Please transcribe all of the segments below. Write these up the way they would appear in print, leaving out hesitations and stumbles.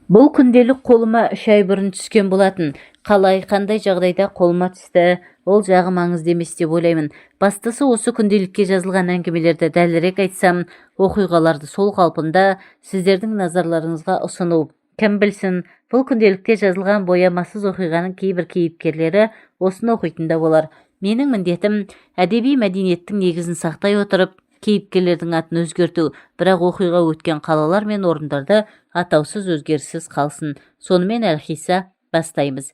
Бұл күнделік қолыма 3 ай бұрын түскен болатын. Қалай, қандай жағдайда қолыма түсті, ол жағы маңызды емес деп ойлаймын. Бастысы, осы күнделікке жазылған әңгімелерді, дәлірек айтсам, оқиғаларды сол қалпында сіздердің назарларыңызға ұсыну. Кім білсін, бұл күнделікте жазылған боямасыз оқиғаның кейбір кейіпкерлері осыны оқитын да болар. Менің міндетім – әдеби мәдениеттің негізін сақтай отырып, кейіпкерлердің атын өзгерту, бірақ оқиға өткен қалалар мен орындарды атаусыз, өзгеріссіз қалсын. Сонымен, әлқисса, бастаймыз.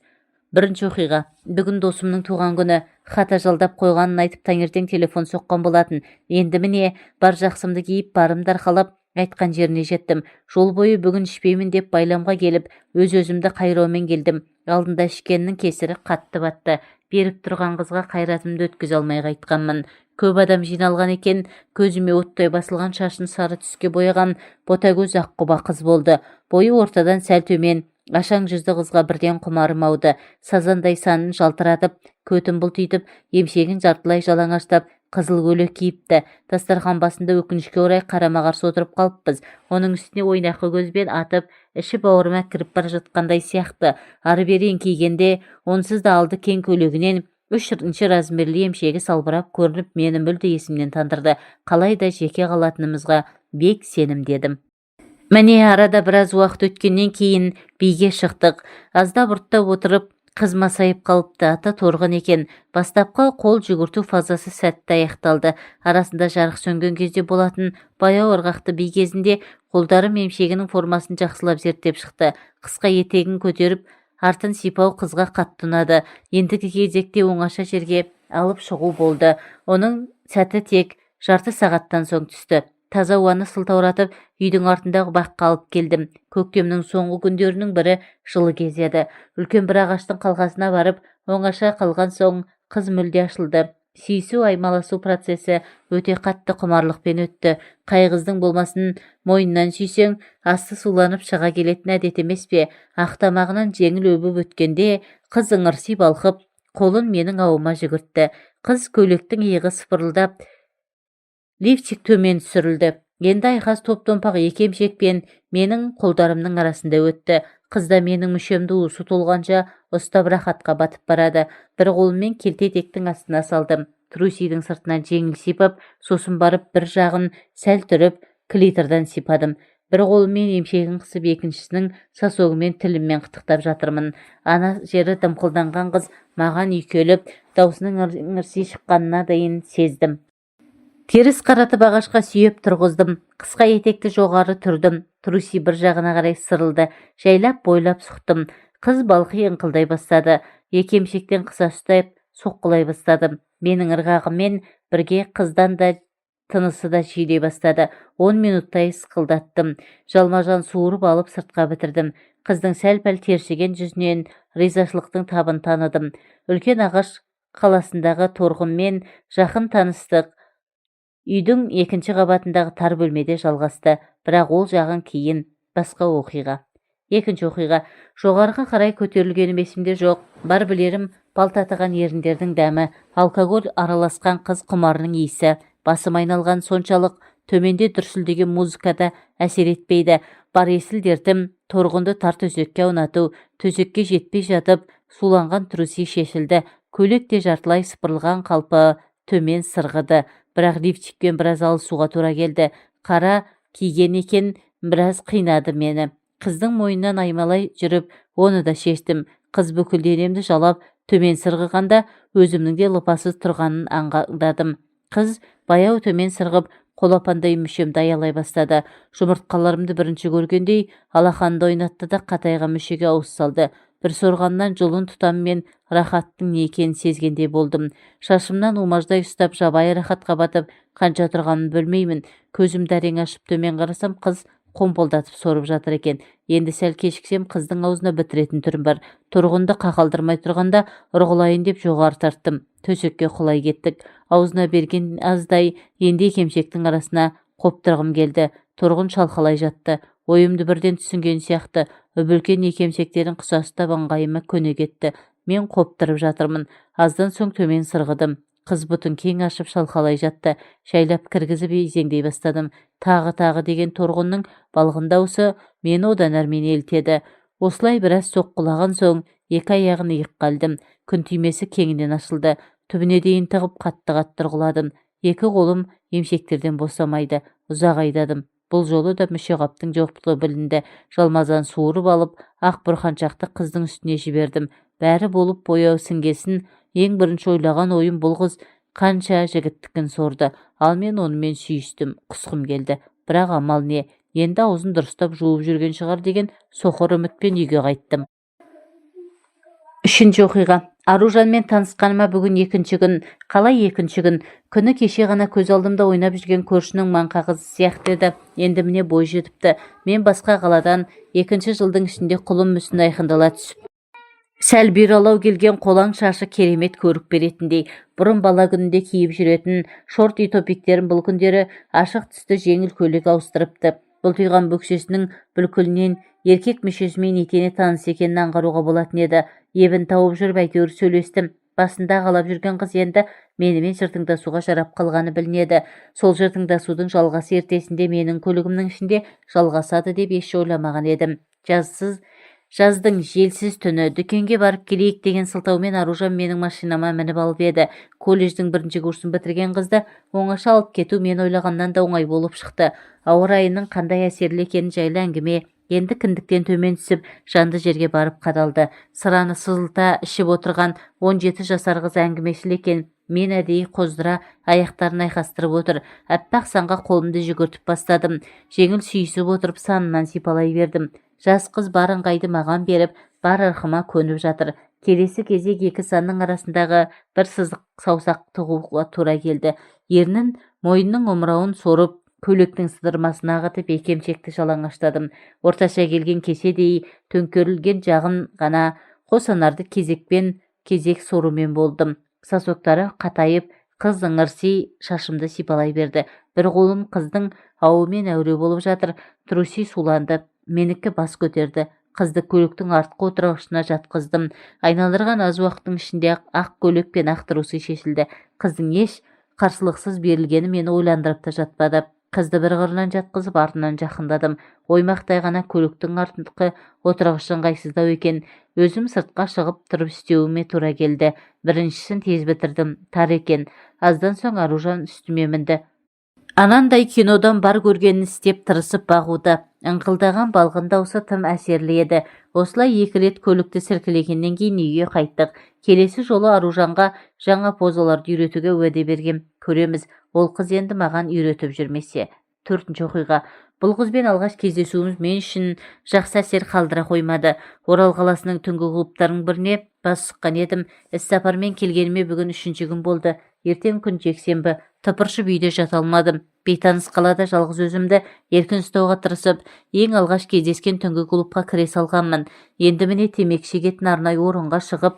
Бірінші оқиға. Бүгін досымның туған күні. Хата жалдап қойғанын айтып, таңертең телефон соққан болатын. Енді, міне, бар жақсымды киіп, барымды арқалап, айтқан жеріне жеттім. Жол бойы бүгін ішпеймін деп байламға келіп, өз-өзімді қайраумен келдім. Алдында ішкеннің кесірі қатты батты. Беріп тұрған қызға қайратымды өткізе алмай қайтқанмын. Көп адам жиналған екен. Көзіме оттай басылған, шашын сары түске бояған ботагөз, аққұба қыз болды. Бойы ортадан сәл төмен, ашаң жүзді қызға бірден құмарым ауды. Сазандай санын жалтыратып, көтін бұлтитып, емшегін жартылай жалаңаштап, қызыл көйлек киіпті. Дастархан басында, өкінішке орай, қарама-қарсы отырып қалыппыз. Оның үстіне ойнақы көзбен атып, іші бауырыма кіріп бара жатқандай сияқты. Ары-бері еңкейгенде, онсыз да алды кең көйлегінен 3-ші размерлі емшегі салбырап көрініп, мені мүлде есімнен тандырды. Қалай да жеке қалатынымызға бек сенімді едім. Міне, арада біраз уақыт өткеннен кейін биге шықтық. Аздап ұрттап отырып, қыз масайып қалыпты. Аты Торғын екен. Бастапқы қол жүгірту фазасы сәтті аяқталды. Арасында жарық сөнген кезде болатын баяу ырғақты би кезінде қолдарым емшегінің формасын жақсылап зерттеп шықты. Қысқа етегін көтеріп, артын сипау қызға қатты ұнады. Ендігі кезекте оңаша жерге алып шығу болды. Оның сәті тек жарты сағаттан соң түсті. Таза ауаны сылтауратып, үйдің артындағы баққа алып келдім. Көктемнің соңғы күндерінің бірі, жылы кез еді. Үлкен бір ағаштың қалқасына барып оңаша қалған соң, қыз мүлде ашылды. Сүйісу, аймаласу процесі өте қатты құмарлықпен өтті. Қай қыздың болмасын мойнынан сүйсең, асты суланып шыға келетін әдет емес пе? Ақ тамағынан жеңіл өбіп өткенде, қыз ыңырси балқып, қолын менің ауыма жүгіртті. Қыз көйлектің иығы сыпырылдап, лифчик төмен түсірілді. Енді айқас топ-томпақ екі емшекпен менің қолдарымның арасында өтті. Қыз да менің мүшемді уысы толғанша ұстап, рахатқа батып барады. Бір қолыммен келте етектің астына салдым. Трусидің сыртынан жеңіл сипап, сосын барып бір жағын сәл түріп, клитордан сипадым. Бір қолыммен емшегін қысып, екіншісінің сосогымен тіліммен қытықтап жатырмын. Ана жері дымқылданған қыз маған үйкеліп, даусының ыңырси шыққанына дейін сездім. Теріс қаратып, ағашқа сүйеп тұрғыздым. Қысқа етекті жоғары түрдім. Труси бір жағына қарай сырылды. Жайлап бойлап сұқтым. Қыз балқи ыңқылдай бастады. Екі емшектен қыса ұстап, соққылай бастадым. Менің ырғағыммен бірге қыздан да тынысы да жиілей бастады. 10 минуттай сықылдаттым. Жалма-жан суырып алып, сыртқа бітірдім. Қыздың сәл-пәл тершіген жүзінен ризашылықтың табын таныдым. Үлкен ағаш қаласындағы Торғынмен жақын таныстық үйдің екінші қабатындағы тар бөлмеде жалғасты. Бірақ ол жағын кейін, басқа оқиға. Екінші оқиға. Жоғарыға қарай көтерілгенім есімде жоқ. Бар білерім – бал татыған еріндердің дәмі, алкоголь араласқан қыз құмарының иісі. Басым айналған соншалық, төменде дүрсілдеген музыка да әсер етпейді. Бар есіл дертім – Торғынды тар төсекке аунату. Төсекке жетпей жатып, суланған труси шешілді. Көйлек те жартылай сыпырылған қалпы төмен сырғыды. Бірақ лифчикпен біраз алысуға тура келді. Қара киген екен, біраз қинады мені. Қыздың мойнынан аймалай жүріп, оны да шештім. Қыз бүкіл денемді жалап, төмен сырғығанда, өзімнің де лыпасыз тұрғанын аңғардым. Қыз баяу төмен сырғып, қолапандай мүшемді аялай бастады. Жұмыртқаларымды бірінші көргендей, алақанында ойнатты да, қатайған мүшеге ауыз салды. Бір сорғаннан жұлын тұтаммен рахаттың не екенін сезгендей болдым. Шашымнан умаждай ұстап, жабайы рахатқа батып, қанша тұрғанын білмеймін. Көзімді әрең ашып, төмен қарасам, қыз қомпылдатып сорып жатыр екен. Енді сәл кешіксем, қыздың аузына бітіретін түрім бар. Торғынды қақалдырмай тұрғанда ұрғылайын деп жоғары тарттым. Төсекке құлай кеттік. Аузына берген аздай, енді екі емшектің арасына қоптырғым келді. Торғын шалқалай жатты. Ойымды бірден түсінген сияқты, үп-үлкен екі емшектерін қыса ұстап, ыңғайыма көне кетті. Мен қоптырып жатырмын. Аздан соң төмен сырғыдым. Қыз бұтын кең ашып, шалқалай жатты. Жайлап кіргізіп, изеңдей бастадым. Тағы-тағы деген торғынның балғын даусы мені одан әрмен елітеді. Осылай біраз соққылаған соң екі аяғын иыққа ілдім. Күн түймесі кеңінен ашылды. Түбіне дейін тығып қатты-қатты ұрғыладым. Екі қолым емшектерден босамайды. Ұзақ айдадым. Бұл жолы да мүшеқаптың жоқтығы білінді. Жалмазан суырып алып, ақ бұрқаншақты қыздың үстіне жібердім. Бәрі болып бояу сіңгесін ең бірінші ойлаған ойым бұл қыз қанша жігіттікін сорды. Ал мен онымен сүйістім, құсқым келді. Бірақ амал не, енді аузын дұрыстап жуып жүрген шығар деген соқыр үмітпен үйге қайттым. Үшінші оқиға. Аружанмен танысқаныма бүгін екінші күн. Қалай екінші күн? Күні кеше ғана көз алдымда ойнап жүрген көршінің маңқа қызы сияқты еді. Енді міне бой жетіпті. Мен басқа қаладан екінші жылдың ішінде құлын мүсіні айқындала түсіп, сәл бұйралау келген қолаң шашы керемет көрік беретіндей. Бұрын бала күнінде киіп жүретін шорты топиктерін бұл күндері ашық түсті жеңіл көйлек ауыстырыпты. Бұлтиған бөксесінің бүлкілінен еркек мүшесімен етене таныс екенін аңғаруға болатын еді. Ебін тауып жүріп әйтеуір сөйлестім. Басында қалап жүрген қыз енді менімен жыртыңдасуға жарап қалғаны білінеді. Сол жыртыңдасудың жалғасы ертесінде менің көлігімнің ішінде жалғасады деп еш ойламаған едім. Жазсыз жаздың желсіз түні дүкенге барып келейік деген сылтаумен Аружан менің машинама мініп алып еді. Колледждің бірінші курсын бітірген қызды оңаша алып кету мен ойлағаннан да оңай болып шықты. Ауа райының қандай әсерлі екені жайлы әңгіме енді кіндіктен төмен түсіп, жанды жерге барып қадалды. Сыраны сызылта ішіп отырған 17 жасар қыз әңгімешіл екен. Мен әдейі қоздыра аяқтарын айқастырып отыр. Аппақ санға қолымды жүгіртіп бастадым. Жеңіл сүйісіп отырып санынан сипалай бердім. Жас қыз бар ыңғайды маған беріп, бар ырқыма көніп жатыр. Келесі кезек екі санның арасындағы бір сызық саусақ тығуға тура келді. Ернін мойнының омырауын сорып, көйлектің сыдырмасын ағытып, екі емшекті жалаңаштадым. Орташа келген кеседей төңкерілген жағын ғана қос анарды кезекпен кезек сорумен болдым. Сосоктары қатайып, қыз ыңырси шашымды сипалай берді. Бір қолым қыздың ауымен әуре болып жатыр. Труси суланды. Менікі бас көтерді. Қызды көліктің артқы отырғышына жатқыздым. Айналдырған аз уақыттың ішінде ақ көйлек пен ақ трусы шешілді. Қыздың еш қарсылықсыз берілгені мені ойландырып та жатпады. Қызды бір қырынан жатқызып, артынан жақындадым. Оймақтай ғана көліктің артқы отырғышы ыңғайсыздау екен. Өзім сыртқа шығып тұрып істеуіме тура келді. Біріншісін тез бітірдім. Тар екен. Аздан соң Аружан үстіме мінді. Анандай кинодан бар көргенін істеп тырысып бағуда. Ыңқылдаған балғын даусы тым әсерлі еді. Осылай екі рет көлікті сіркілегеннен кейін үйге қайттық. Келесі жолы Аружанға жаңа позаларды үйретуге уәде бергем. Көреміз, ол қыз енді маған үйретіп жүрмесе. Төртінші оқиға. Бұл қызбен алғаш кездесуіміз мен үшін жақсы әсер қалдыра қоймады. Орал қаласының түнгі клубтарының біріне бас сұққан едім. Іссапармен келгеніме бүгін үшінші күн болды. Ертең күн жексенбі. Тыпыршып үйде жата алмадым. Бейтаныс қалада жалғыз өзімді еркін ұстауға тырысып, ең алғаш кездескен түнгі клубқа кіре салғанмын. Енді міне темекі шегетін арнайы орынға шығып,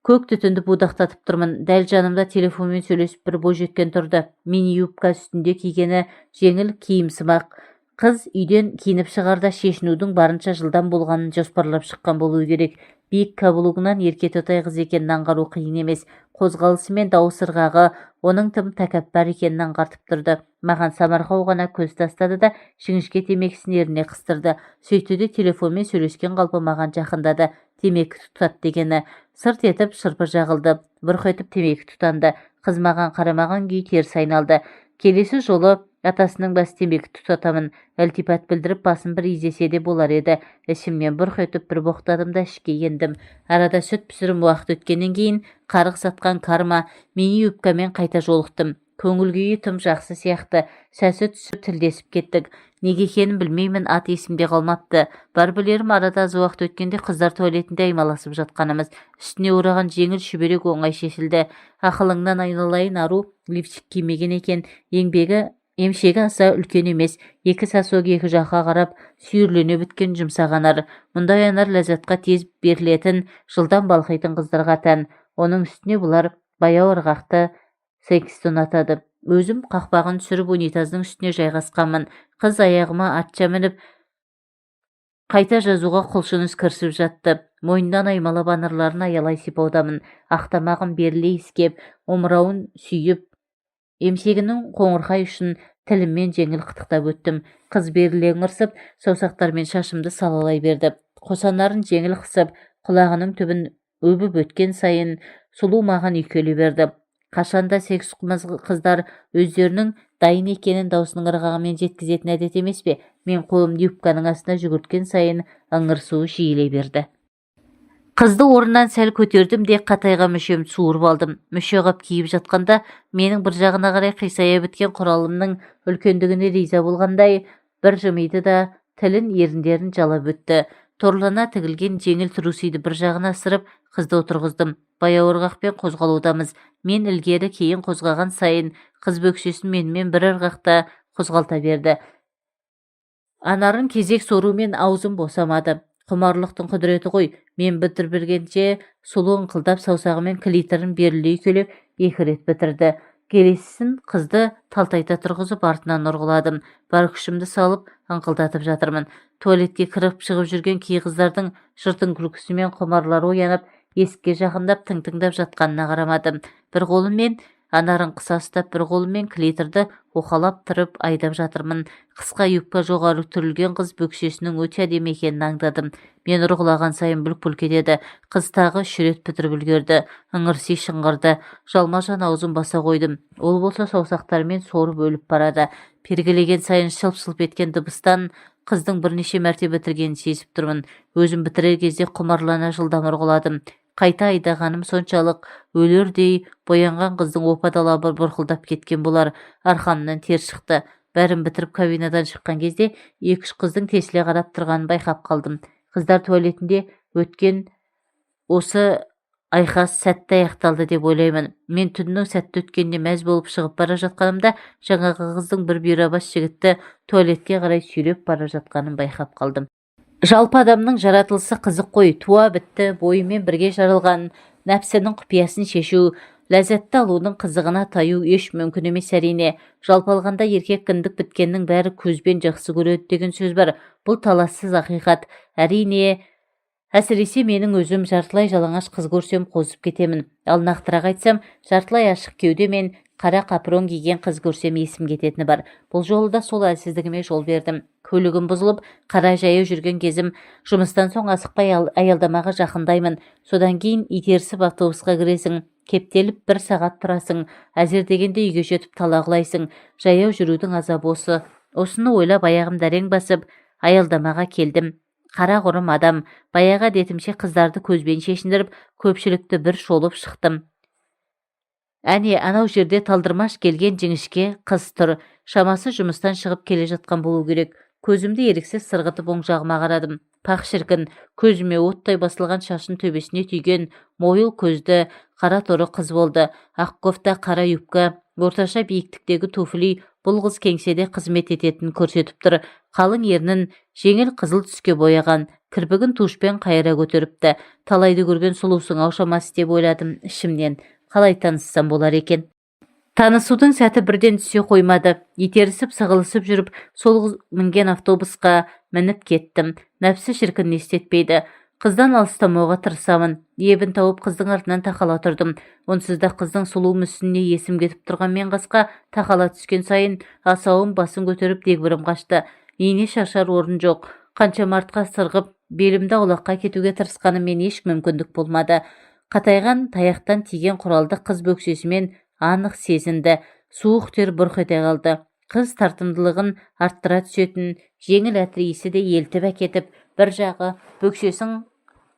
көк түтінді будақтатып тұрмын. Дәл жанымда телефонмен сөйлесіп бір бойжеткен тұрды. Мини юбка, үстінде кигені жеңіл киімсымақ. Қыз үйден киініп шығарда шешінудің барынша жылдам болғанын жоспарлап шыққан болуы керек. Биік каблугынан еркетотай қыз екенін аңғару қиын емес. Қозғалысы мен дауыс ырғағы оның тым тәкаппар екенін аңғартып тұрды. Маған самарқау ғана көз тастады да, жіңішке темекісін ерніне қыстырды. Сөйтті де телефонмен сөйлескен қалпы маған жақындады. Темекі тұтат дегені. Сырт етіп шырпы жағылды. Бұрқ етіп темекі тұтанды. Қыз маған қарамаған күйі теріс айналды. Келесі жолы атасының бас темекі тұтатамын. Ілтипат білдіріп басын бір изесе де болар еді. Ішімнен бұрқ етіп бір боқтадым да ішке ендім. Арада сүт пісірім уақыт өткеннен кейін қарғыс атқан карма мини юбкамен қайта жолықтым. Көңіл күйі тым жақсы сияқты. Сәті түсіп тілдесіп кеттік. Неге екенін білмеймін, ат есімде қалмапты. Бар білерім, арада аз уақыт өткенде қыздар туалетінде аймаласып жатқанымыз. Үстіне ораған жеңіл шүберек оңай шешілді. Ақылыңнан айналайын, ару лифчик кимеген екен. Еңбегі емшегі аса үлкен емес. Екі сосок екі жаққа қарап сүйірлене біткен жұмсақ анар. Мұндай анар ләззатқа тез берілетін, жылдам балқитын қыздарға тән. Оның үстіне бұлар баяу ырғақты сексті ұнатады. Өзім қақпағын түсіріп унитаздың үстіне жайғасқанмын. Қыз аяғыма атша мініп, қайта жазуға құлшыныс кірісіп жатты. Мойнынан аймалап, анарларын аялай сипаудамын. Ақ тамағын беріле иіскеп, омырауын сүйіп Емшегінің қоңырқай ұшын тіліммен жеңіл қытықтап өттім. Қыз беріле ыңырсып, саусақтарымен шашымды салалай берді. Қосанарын жеңіл қысып, құлағының түбін өбіп өткен сайын сұлу маған үйкеле берді. Қашанда секс қыздар өздерінің дайын екенін даусының ырғағымен жеткізетін әдет емес пе? Мен қолымды юбканың астына жүгірткен сайын ыңырсуы жиілей берді. Қызды орнынан сәл көтердім де қатайған мүшемді суырып алдым. Мүше қап киіп жатқанда менің бір жағына қарай қисая біткен құралымның үлкендігіне риза болғандай бір жымиды да тілін еріндерін жалап өтті. Торлана тігілген жеңіл трусиді бір жағына ысырып, қызды отырғыздым. Баяу ырғақпен қозғалудамыз. Мен ілгері кейін қозғаған сайын қыз бөксесін менімен бір ырғақта қозғалта берді. Анарын кезек сорумен аузым босамады. Құмарлықтың құдіреті ғой. Мен бітіріп бергенше сұлу ыңқылдап саусағымен клиторын беріле үйкелеп екі рет бітірді. Келесісін қызды талтайта тұрғызып артынан ұрғыладым. Бар күшімді салып ыңқылдатып жатырмын. Туалетке кіріп шығып жүрген кей қыздардың жыртың күлкісі мен құмарлары оянып, есікке жақындап тың-тыңдап жатқанына қарамадым. Бір қолыммен анарын қыса ұстап, бір қолыммен клиторды уқалап тұрып айдап жатырмын. Қысқа юбка жоғары түрілген қыз бөксесінің өте әдемі екенін аңдадым. Мен ұрғылаған сайын бүлк-бүлк етеді. Қыз тағы үш рет бітіріп үлгерді. Ыңырси шыңғырды. Жалма-жан аузын баса қойдым. Ол болса саусақтарымен сорып өліп барады. Пергілеген сайын шылп-шылп еткен дыбыстан қыздың бірнеше мәрте бітіргенін сезіп тұрмын. Өзім бітірер кезде құмарлана жылдам ұрғыладым. Қайта айдағаным соншалық, өлердей боянған қыздың опа далабы бұрқылдап кеткен болар. Арқамнан тер шықты. Бәрін бітіріп кабинадан шыққан кезде екі-үш қыздың тесіле қарап тұрғанын байқап қалдым. Қыздар туалетінде өткен осы айқас сәтті аяқталды деп ойлаймын. Мен түннің сәтті өткеніне мәз болып шығып бара жатқанымда жаңағы қыздың бір бұйрабас жігітті туалетке қарай сүйреп бара жатқанын байқап қалдым. Жалпы адамның жаратылысы қызық қой. Туа бітті бойымен бірге жаралған нәпсінің құпиясын шешу, ләззатты алудың қызығына таю еш мүмкін емес әрине. Жалпы алғанда еркек кіндік біткеннің бәрі көзбен жақсы көреді деген сөз бар. Бұл талассыз ақиқат. Әрине, әсіресе менің өзім жартылай жалаңаш қыз көрсем қозып кетемін. Ал нақтырақ айтсам, жартылай ашық кеуде мен қара капрон киген қыз көрсем есім кететіні бар. Бұл жолы да сол әлсіздігіме жол бердім. Көлігім бұзылып, қара жаяу жүрген кезім. Жұмыстан соң асықпай аялдамаға жақындаймын. Содан кейін итерісіп автобусқа кіресің. Кептеліп бір сағат тұрасың. Әзер дегенде үйге жетіп тала құлайсың. Жаяу жүрудің азабы осы. Осыны ойлап аяғымды әрең басып аялдамаға келдім. Қара құрым адам, баяғы әдетімше қыздарды көзбен шешіндіріп, көпшілікті бір шолып шықтым. Әне, анау жерде талдырмаш келген жіңішке қыз тұр. Шамасы жұмыстан шығып келе жатқан болу керек. Көзімді еріксіз сырғытып оң жағыма қарадым. Пах шіркін, көзіме оттай басылған шашын төбесіне түйген мойыл көзді қара торы қыз болды. Ақ кофта, қара юбка, орташа биіктіктегі туфли бұл қыз кеңседе қызмет ететінін көрсетіп тұр. Қалың ернін жеңіл қызыл түске бояған, кірпігін тушпен қайыра көтеріпті. Талайды көрген сұлусың ау шамасы деп ойладым ішімнен. Қалай таныссам болар екен? Танысудың сәті бірден түсе қоймады. Итерісіп, сығылысып жүріп, сол қыз мінген автобусқа мініп кеттім. Нәпсі шіркін не істетпейді. Қыздан алыстамауға тырысамын. Ебін тауып қыздың артынан тақала тұрдым. Онсыз да қыздың сұлу мүсініне есім кетіп тұрған мен қасқа тақала түскен сайын асауым басын көтеріп дегбірім қашты. Ине шашар орын жоқ. Қанша артқа сырғып, белімді аулаққа кетуге тырысқаныммен еш мүмкіндік болмады. Қатайған таяқтан тиген құралды қыз бөксесімен анық сезінді. Суық тер бұрқ ете қалды. Қыз тартымдылығын арттыра түсетін жеңіл әтір иісі де елтіп әкетіп, бір жағы бөксесін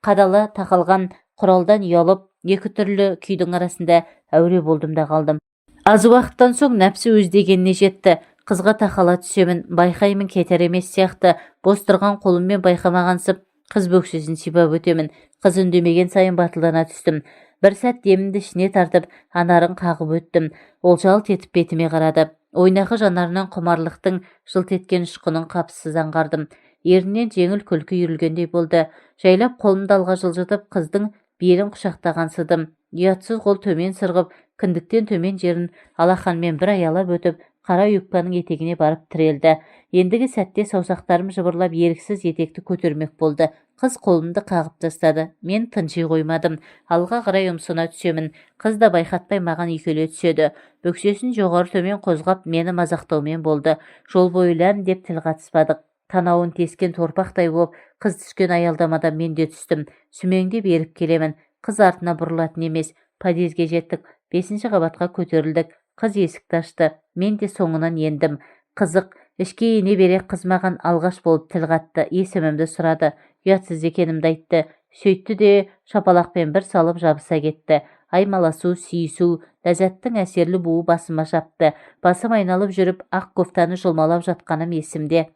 қадала тақалған құралдан ұялып, екі түрлі күйдің арасында әуре болдым да қалдым. Аз уақыттан соң нәпсі өз дегеніне жетті. Қызға тақала түсемін, байқаймын, кетер емес сияқты. Бос тұрған қолыммен байқамағансып қыз бөксесін сипап өтемін. Қыз үндемеген сайын батылдана түстім. Бір сәт демімді ішіне тартып, анарын қағып өттім. Ол жалт етіп бетіме қарады. Ойнақы жанарынан құмарлықтың жылт еткен ұшқынын қапысыз аңғардым. Ернінен жеңіл күлкі үйірілгендей болды. Жайлап қолымды алға жылжытып, қыздың белін құшақтағансыдым. Ұятсыз қол төмен сырғып, кіндіктен төмен жерін алақанмен бір аялап өтіп, Қара юбканың етегіне барып тірелді. Ендігі сәтте саусақтарым жыбырлап, еріксіз етекті көтермек болды. Қыз қолымды қағып тастады. Мен тынши қоймадым. Алға қарай ұмсына түсемін. Қыз да байқатпай маған үйкеле түседі. Бөксесін жоғары төмен қозғап, мені мазақтаумен болды. Жол бойы ләм деп тіл қатыспадық. Танауын тескен торпақтай боп, қыз түскен аялдамада мен де түстім. Сүмеңдеп еріп келемін. Қыз артына бұрылатын емес. Подъезге жеттік. 5-ші қабатқа көтерілдік. Қыз есікті ашты. Мен де соңынан ендім. Қызық, ішке ене бере қыз маған алғаш болып тіл қатты. Есімімді сұрады. Ұятсыз екенімді айтты. Сөйтті де шапалақпен бір салып жабыса кетті. Аймаласу, сүйісу, ләззаттың әсерлі буы басыма шапты. Басым айналып жүріп, ақ кофтаны жұлмалап жатқаным есімде.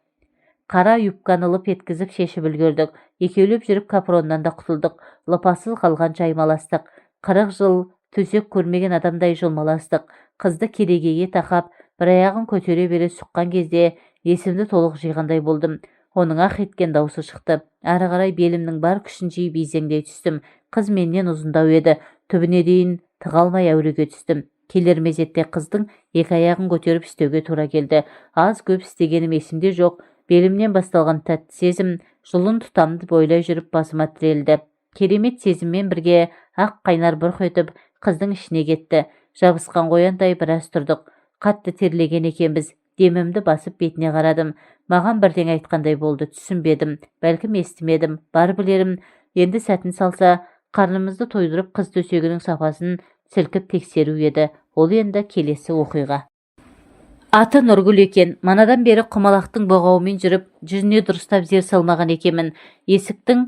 Қара юбканы лып еткізіп шешіп үлгердік. Екеулеп жүріп капроннан да құтылдық. Лыпасыз қалған жаймаластық. 40 жыл төсек көрмеген адамдай жұлмаластық. Қызды керегеге тақап, бір аяғын көтере бере сұққан кезде есімді толық жиғандай болдым. Оның ах еткен даусы шықты. Әрі қарай белімнің бар күшін жиып изеңдей түстім. Қыз менен ұзындау еді. Түбіне дейін тыға алмай әуреге түстім. Келер мезетте қыздың екі аяғын көтеріп істеуге тура келді. Аз көп істегенім есімде жоқ. Белімнен басталған тәтті сезім жұлын тұтамды бойлай жүріп басыма тірелді. Керемет сезіммен бірге ақ қайнар бұрқ етіп қыздың ішіне кетті. Жабысқан қояндай біраз тұрдық. Қатты терлеген екенбіз. Демімді басып бетіне қарадым. Маған бірдеңе айтқандай болды, түсінбедім. Бәлкім естімедім. Бар білерім, енді сәтін салса, қарнымызды тойдырып қыз төсегінің сапасын сілкіп тексеру еді. Ол енді келесі оқиға. Аты Нұргүл екен. Манадан бері құмалақтың боғауымен жүріп, жүзіне дұрыстап зер салмаған екенмін. Есіктің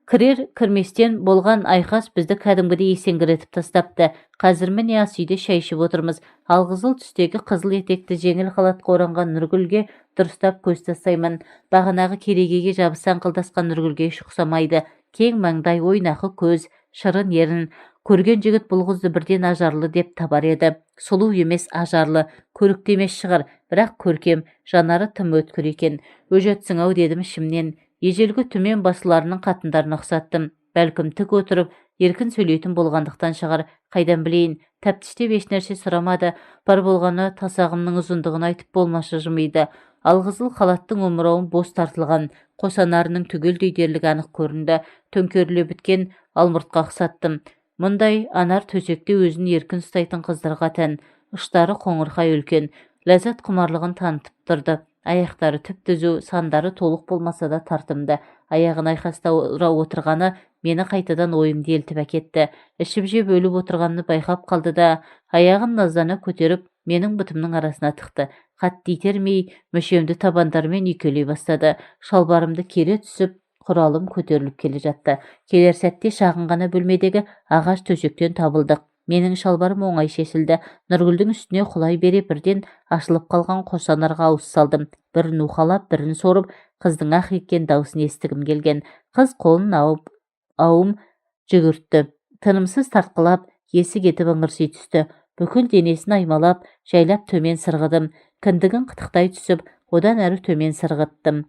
кірер кірместен болған айқас бізді кәдімгідей есеңгіретіп тастапты. Қазір міне ас үйде шай ішіп отырмыз. Алқызыл түстегі қызыл етекті жеңіл халатқа оранған Нұргүлге дұрыстап көз тастаймын. Бағанағы керегеге жабыса аңқылдасқан Нұргүлге еш ұқсамайды. Кең маңдай, ойнақы көз, шырын ерін. Көрген жігіт бұл қызды бірден ажарлы деп табар еді. Сұлу емес, ажарлы, көрікті емес шығар, бірақ көркем, жанары тым өткір екен. Өжетсің-ау дедім ішімнен. Ежелгі түмен басыларының қатындарына ұқсаттым. Бәлкім тік отырып, еркін сөйлейтін болғандықтан шығар, қайдан білейін. Тәптіштеп ешнәрсе сұрамады. Бар болғаны тасағымның ұзындығын айтып болмашы жымиды. Алқызыл халаттың омырауын бос тартылған, қос анарының түгелдей дерлік анық көрінді. Төңкеріле біткен алмұртқа ұқсаттым. Мұндай анар төсекте өзін еркін ұстайтын қыздарға тән. Ұштары қоңырқай үлкен, ләззат құмарлығын танытып тұрды. Аяқтары түп-түзу, сандары толық болмаса да тартымды. Аяғын айқастыра отырғаны мені қайтадан ойымды елтіп әкетті. Ішіп жеп өліп отырғанын байқап қалды да, аяғын наздана көтеріп, менің бұтымның арасына тықты. Қатты итермей, мүшемді табандарымен үйкелей бастады. Шалбарымды кере түсіп, құралым көтеріліп келе жатты. Келер сәтте шағын ғана бөлмедегі ағаш төсектен табылдық. Менің шалбарым оңай шешілді. Нұргүлдің үстіне құлай бере бірден ашылып қалған қос анарға ауыз салдым. Бірін уқалап, бірін сорып, қыздың ах еткен даусын естігім келген. Қыз қолын ауым жүгіртті. Тынымсыз тартқылап, есі кетіп ыңырси түсті. Бүкіл денесін аймалап, жайлап төмен сырғыдым. Кіндігін қытықтай түсіп, одан әрі төмен сырғыттым.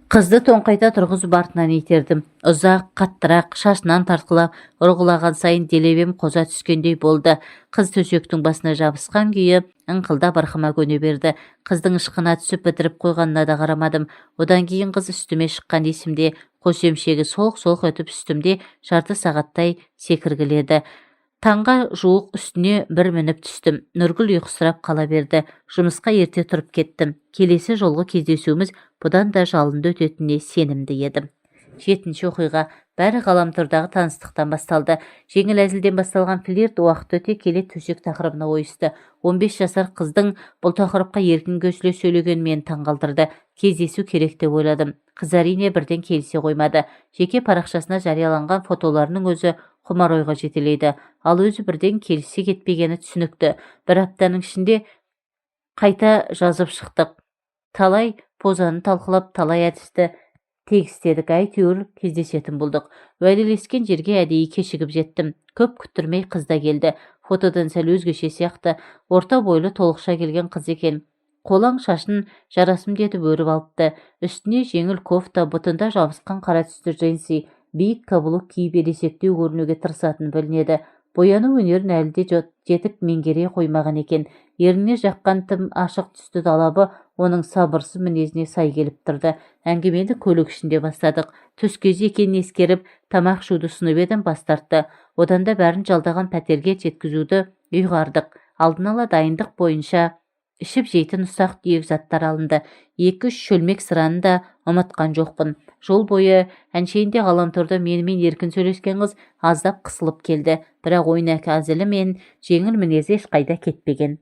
Қызды тоңқайта тұрғызып артынан итердім. Ұзақ, қаттырақ, шашынан тартқылап, ұрғылаған сайын делебем қоза түскендей болды. Қыз төсектің басына жабысқан күйі ыңқылдап арқама көне берді. Қыздың ышқына түсіп бітіріп қойғанына да қарамадым. Одан кейін қыз үстіме шыққан есімде, қос емшегі солқ-солқ етіп үстімде жарты сағаттай секіргіледі. Таңға жуық үстіне бір мініп түстім. Нұргүл ұйқысырап қала берді. Жұмысқа ерте тұрып кеттім. Келесі жолғы кездесуіміз бұдан да жалынды өтетініне сенімді едім. 7-ші оқиға. Бәрі ғаламтордағы таныстықтан басталды. Жеңіл әзілден басталған флирт уақыт өте келе төсек тақырыбына ойысты. 15 жасар қыздың бұл тақырыпқа еркін көсіле сөйлегені мені таңғалдырды. Кездесу керек деп ойладым. Қыз әрине бірден келісе қоймады. Жеке парақшасына жарияланған фотоларының өзі құмар ойға жетелейді. Ал өзі бірден келісе кетпегені түсінікті. Бір аптаның ішінде қайта жазып шықтық. Талай позаны талқылап, талай әдісті тегістедік, әйтеуір кездесетін болдық. Уәделескен жерге әдейі кешігіп жеттім. Көп күттірмей қыз да келді. Фотодан сәл өзгеше сияқты, орта бойлы толықша келген қыз екен. Қолаң шашын жарасымды етіп өріп алыпты. Үстіне жеңіл кофта, бұтында жабысқан қара түсті джинсы, биік каблук киіп ересектеу көрінуге тырысатын білінеді. Бояну өнерін әлі де жетік меңгере қоймаған екен. Ерніне жаққан тым ашық түсті далабы оның сабырсыз мінезіне сай келіп тұрды. Әңгімені көлік ішінде бастадық. Түс кезі екенін ескеріп, тамақ ішуді ұсынып едім, бас тартты. Одан да бәрін жалдаған пәтерге жеткізуді ұйғардық. Алдын ала дайындық бойынша ішіп-жейтін ұсақ-түйек заттар алынды. 2-3 шөлмек сыраны да ұмытқан жоқпын. Жол бойы әншейінде ғаламторда менімен еркін сөйлескен қыз аздап қысылып келді. Бірақ ойнақы әзілі мен жеңіл мінезі ешқайда кетпеген.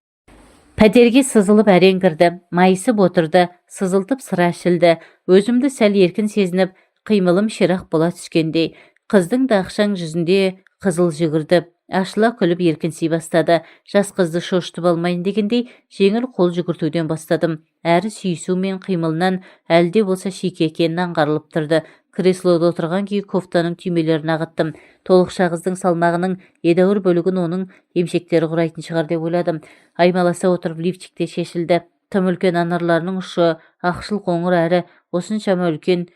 Пәтерге сызылып әрең кірді. Майысып отырды, сызылтып сыра ішілді. Өзімді сәл еркін сезініп, қимылым ширақ бола түскендей. Қыздың да ақшаң жүзінде қызыл жүгірді. Ашыла күліп еркінси бастады. Жас қызды шошытып алмайын дегендей, жеңіл қол жүгіртуден бастадым. Әрі сүйісу мен қимылынан әлі де болса шикі екенін аңғарылып тұрды. Креслода отырған күйі кофтаның түймелерін ағыттым. Толықша қыздың салмағының едәуір бөлігін оның емшектері құрайтын шығар деп ойладым. Аймаласа отырып лифчик те шешілді. Тым үлкен анарларының ұшы ақшыл қоңыр әрі осыншама үлкен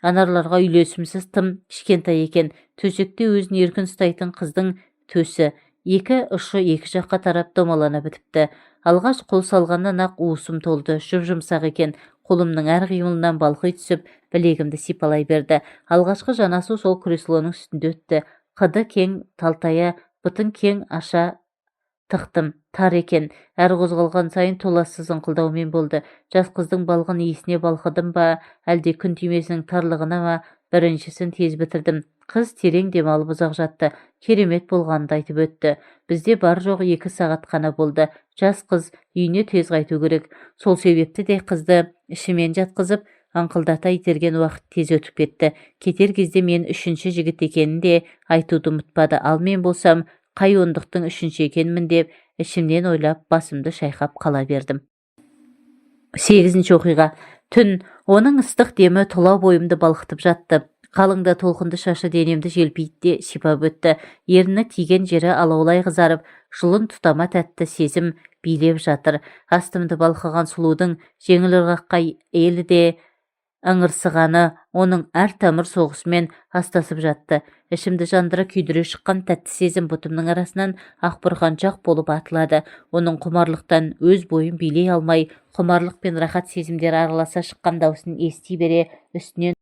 анарларға үйлесімсіз тым кішкентай екен. Төсекте өзін еркін ұстайтын қыздың төсі екі ұшы екі жаққа тарап домалана бітіпті. Алғаш қол салғаннан-ақ уысым толды. Жұп-жұмсақ екен. Қолымның әр қимылынан балқи түсіп, білегімді сипалай берді. Алғашқы жанасу сол креслоның үстінде өтті. Қыды кең талтая, бұтын кең аша тықтым. Тар екен. Әр қозғалған сайын толассыз ыңқылдаумен болды. Жас қыздың балғын иісіне балқыдым ба, әлде күн түймесінің тарлығына ма, біріншісін тез бітірдім. Қыз терең демалып ұзақ жатты. Керемет болғанын да айтып өтті. Бізде бар-жоғы 2 сағат қана болды. Жас қыз үйіне тез қайту керек. Сол себепті де қызды ішімен жатқызып, ыңқылдата итерген уақыт тез өтіп кетті. Кетер кезде мен үшінші жігіт екенін де айтуды ұмытпады. Ал мен болсам, қай ондықтың үшінші екенмін деп ішімнен ойлап, басымды шайқап қала бердім. 8-ші оқиға. Түн. Оның ыстық демі тұла бойымды балқытып жатты. Қалың да толқынды шашы денемді желпиді де сипап өтті. Ерні тиген жері алаулай қызарып, жұлын тұтама тәтті сезім билеп жатыр. Астымды балқыған сұлудың жеңіл ырғаққа елі де ыңырсығаны оның әр тамыр соғысымен астасып жатты. Ішімді жандыра күйдіре шыққан тәтті сезім бұтымның арасынан ақ бұрқаншақ болып атылады. Оның құмарлықтан өз бойын билей алмай, құмарлық пен рахат сезімдері араласа шыққан даусын ести бере үстінен